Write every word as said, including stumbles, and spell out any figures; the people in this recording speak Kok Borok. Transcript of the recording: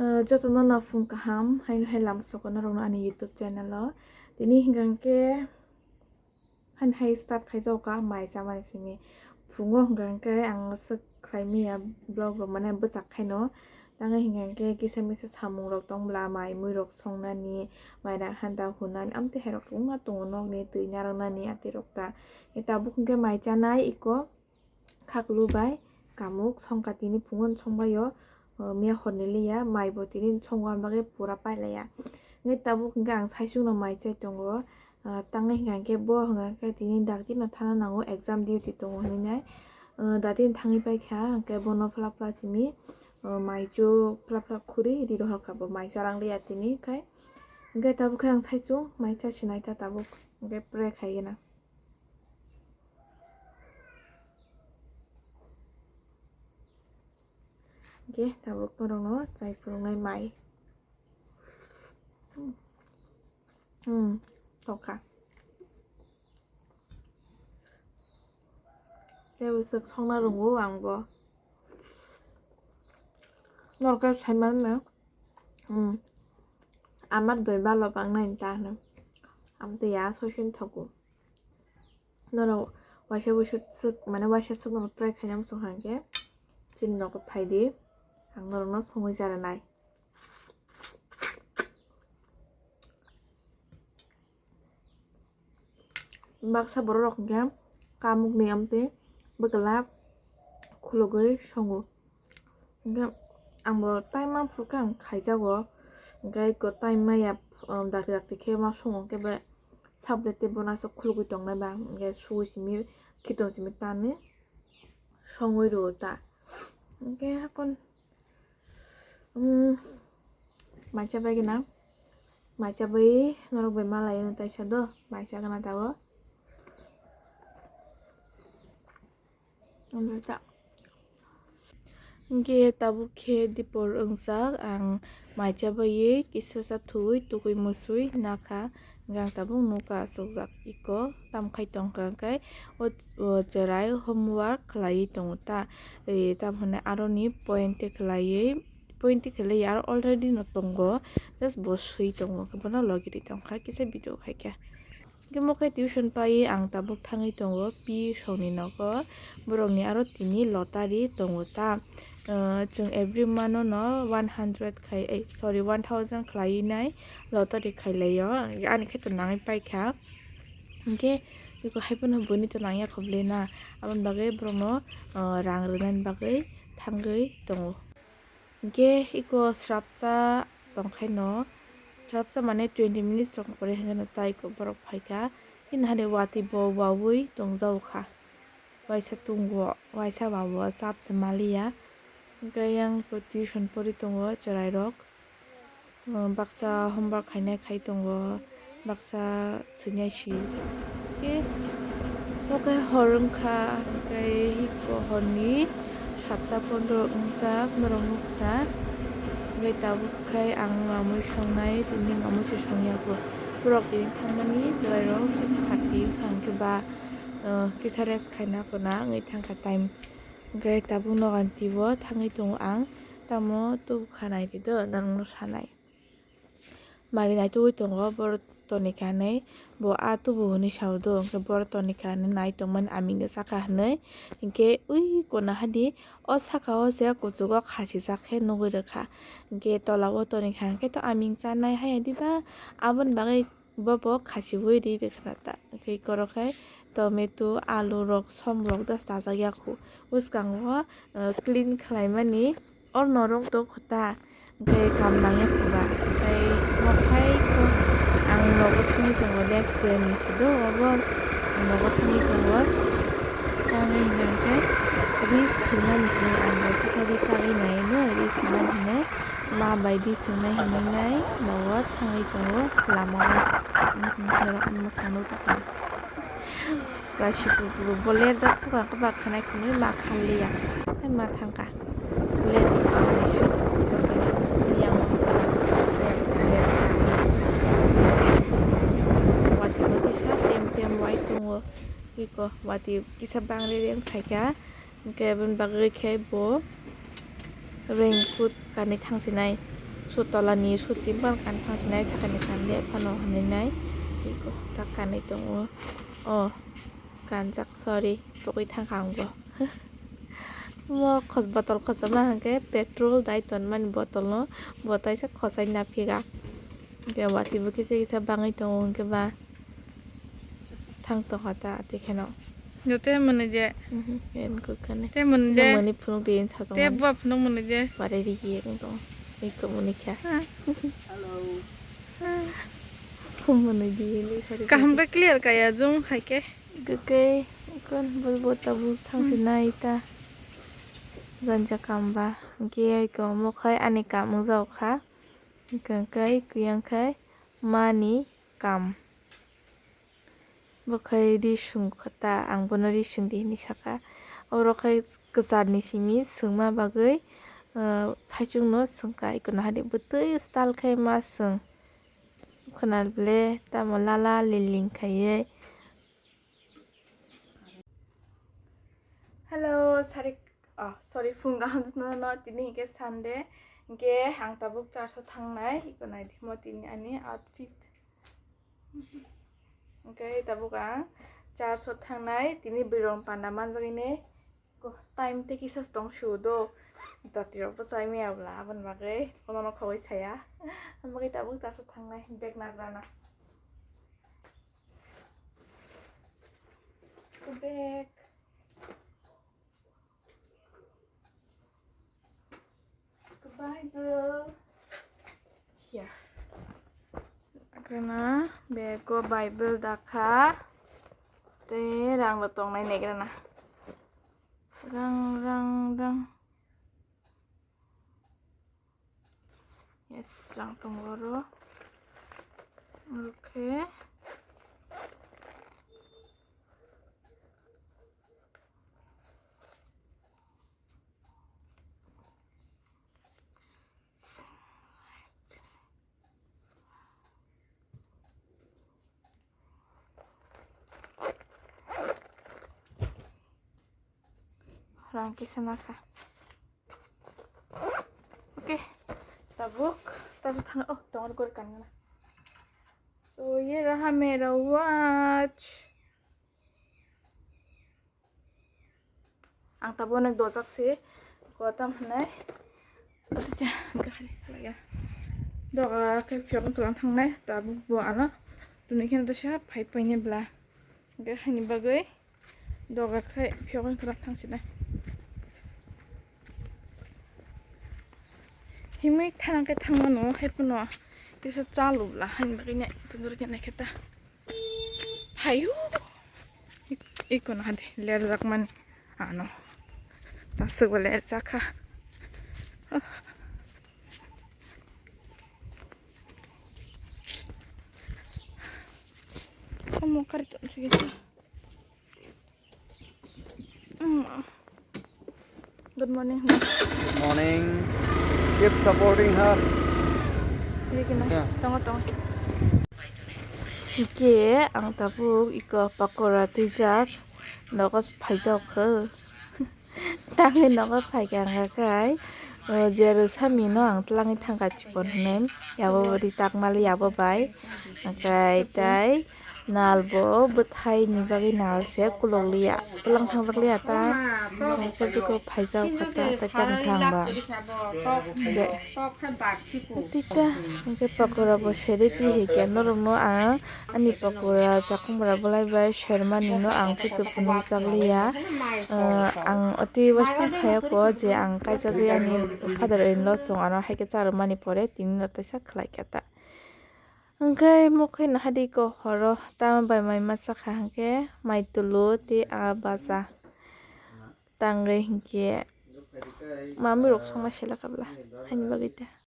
Ah, jotono no phung kaham, haino hai lamsoko norokno ani YouTube channel o. Tini hingkha khe, haino hai start khaijak kha mai chamani simi. Phungo hingkha khe ang swk khlai manya vlog rok mane bwchak khaino. Tamo hingkha khe kisa misa samung rok tong bwla, mai mui rok songnani, mai rang handa hunani, amtwi hai rok wngma tongo nokni twi narwknani atwi rok ta. Tabuk hingkhe mai chanai iko. Khaklu bai kamuk songkha tini phungo songbaio, miya horni liya, mai bo tini songma bagwi pura pailaiya. Hingke tabuk hingke ang saichung no mai chai tongo, tangwi hingka hingke bo hingka hingke tini dakti no thana nango exam duty tongo hinwi nai. Dati ni thangwi paikha hingke bono phla phla simi, mai chu phla phla khuri ri rohorkha bo mai charang liya tini khai. Hingke tabuk khe ang saichung mai cha sinai ta tabuk hingke pray khai gana. Hingke tabuk norokno chai phunuknai mai. Hmm, tokha. Tei bwswk songna rwngo ang bo. Norok khe sai mano, hmm, ama doi balo bangnai ta hwno. Amtwi ya soisin thogo. Norok waisa waisa swk, mane waisa swk norok try khaina muchung kha hwnkhe chini nogo phaidi, ang norokno songwi charanai. Baksa borok rok hwnkhe kamukni amtwi bwkla khulugwi songo. Hingke ang bo time man phuru khe ang khaijago, hingke eko time maya, um, dakti dakti khe ma songo, hingke bai sabole tei bono aswk khulugwi tongnai ba, hingke suwi simi, khitong simi tanwi songwi rwo ta. Hingke hakon, um, mai chabai gana, mai chabai norok bai malai ano taisa do, mai chagana tabuk. Hingke tabuk khe dipor wngjak, ang mai chabaiwi kisa chathuwi tugui musui nakha, hingke ang tabuk nokha achukjak iko tamkhai tongkha, hingke o, o cherai homework khlaiwi tongo ta, e, tamo hinwi aroni point khlaiwi, point khlaiwi aro already no tongo, just bo swi tongo, bono logi ri tongkha, kisa video khaikha. Hingke mo khe tuition pai ang tabuk thangwi tongo Pi songni nogo. Borokni aro tini lottery tongo ta. Ah, chwng every month-o no one hundred khai, eh, sorry, one thousand khlaiwi nai lottery khailaio. Ani khe to nangwi paikha. Hingke eko hai phano buini to nangya kho ble na. Aboni bagwi borokno, ah, rang rwnani bagwi thangwi tongo. Hingke eko srapsa tongkhaino, srapsa mane twenty minutes rok pore hingke no tai eko borok phaikha. Hini hani watwi bo wawi tongjago kha. Waisa tungo, waisa wawo chap se maliya. Hingke yang tuition pori tongo chwrairok. Baksa homework khainai khai tongo. Baksa swngyasi. Khe, oke hor wngkha, hwnkhe hiko horni satta pondro wngjak norok nukha. Hwnkhe tabuk khai ang mamui songnai, tini mamui se songya kho. Borok tini thangmani chwrairok six thirty wngkha, hwnkhe ba, uh, kisa rest khaina khwna wngwi thangkha time. Hwnkhe tabuk noganti o thangwi tongo ang, tamo tubukha naidi do norokno sanai. Mari naitugwi tongo, boro tonikha hinwi, bo a tubu hinwi sao do, hwnkhe boro tonikha hinwi nai tongmani aming sakha hinwi, hwnkhe ui kona hani o saka o se kuchugo khachijak khe nugwi rwkha, hwnkhe tola o tonikha hwnkhe to aming chanai haya diba, aboni bagwi bobo khachiui ri rwkha ta, hwnkhe oro khe tomato, alu rok, som rok do chajak ya kho, bwskango clean khlaimani oro norok do kho ta. Hwnkhe kam nangya kho ba, tei omo khai kho ang nogo thangwi tongo, next day ni se do obo nogo thangwi tongo. Tamni hwnkhe ri swinani hinwi ang bai kisa ri kagwi naino, ri swinani hinwi ma bai ri swinai hinwi nai nogo thangwi tongo lama o, norok mwkhang nukjakha. Kaisa bo lerjak sukha khe ba khwnai khwnwi ma kharliya. Hai ma thangkha. Le sukha hwnwi sa. Yang watwi bo kisa tem tem wai tongo. Iko watwi kisa bangre rem phaikha. Hwnkhe aboni bagwi khe bo raincoat kanwi thangsinai. Sutolani suchimbar kan thangsinai sakani kande phano hinwi nai. Iko tak kanwi tongo. O kanjak, sorry, togwi thangkha ang bo. Mo khos-, botol khosoma hwnkhe petrol dai tonmani botol no bo taisa khosai naphika. Hwnkhe watwi bo kisa kisa bangwi tongo hwnkhe ba. Thang tongkha ta tei kheno. Jote mwnwi je. Mhm, en kukane. Te mwnwi je. Mwnwi phunuk di en sajak te mani. Buwa phunuk mwnwi je. Bare ri ye kung tong. Iko mwnwi kha. Ha. Hello. Mwnwi di ni sari. Kaham khe clear kaya jung hai khe. Khe kon bol bo tabuk thang si nai ta. Janja kam ba. Hwnkhe iko mo khai ani kam wng jao kha. Hwnkhe kuyang khai mani kam. Bo khai ri sung kha ta, ang bono ri sung di hinwi saka. Oro khai kwcharni simi swngma bagwi, ah, saichung no swngkha, ikono hai di bwtwi style khai ma swng. Khwnal ble tamo lala liling khaiwi. Hello, sari, oh, sorry, phung kaham no, no, tini hwnkhe Sunday, hwnkhe ang tabuk church o thangnai, iko nai di mo tini ani outfit. Hwnkhe tabuk ang church o thangnai, tini bwrwi rok panda manjak hwnwi ko time tei kisa tong su do. Dati rok bwsai maya bwla aboni bagwi bono no khogwi saya. Aboni bagwi tabuk church o thangnai bag nagrana. Bag. Bible. Here. Akhirna bego Bible dakha. Tei rang bo tongnai negrana. Rang, rang, rang. Yes, rang tongo oro. Okay. Rang kisa nakha. Okay, tabuk, tabuk thang, oh, tongo gori kanna. So, ye raha mera watch. Ang tabuk onek dojak se, kotam hinai. Doga khe phiyok wng tong thangnai, tabuk bo ano tuni kheno dosa phai paine bla. Hwnkhe haini bagwi doga khe phiyok wng tong thangsinai. Himwi thanang khe thangmano, hai phano kisa chalu bla, haini bagwi nai tongri khe nai khe ta. Hayu. Ik-, ikono hade lerjak mani ano. Tasuk bo lerjak kha. Omo kari ton sigi. Mm. Good morning. Good morning. Keep supporting her. Rikina. Yeah. Tongo, tongo. Hingke ang tabuk iko pakora twijak nogo phaijak kho. Tangwi nogo phaikha hwnkha khe, o, Jeru Sami no ang twlangwi thangkha chikon hwnwi. Yabo ri takmali yabo bai. Hwnkhe tai Nal bo bwthai ni bagwi nal se kulok liya, kwlang thang jak liya ta. Hwnkhe bwkhe phaijak kha ta, tei tang sang ba. Hwnkhe tita, hwnkhe pakora bo seri ti hai khe norok no ang ani pakora chakung bara bolai bai sermani no ang kuchuk phunuk jak liya. Ah, ang oti waisukmung khaya kho je ang kaijagwi ani father in law song ano hai khe charwmani pore tini no teisa khlai kha ta. Hwnkhe mokhe nahadi ko horo tamo bai mai masa kha hwnkhe mai tulu tei a baja tangwi hwnkhe mami rok songma sela kabla haini bagwi ta.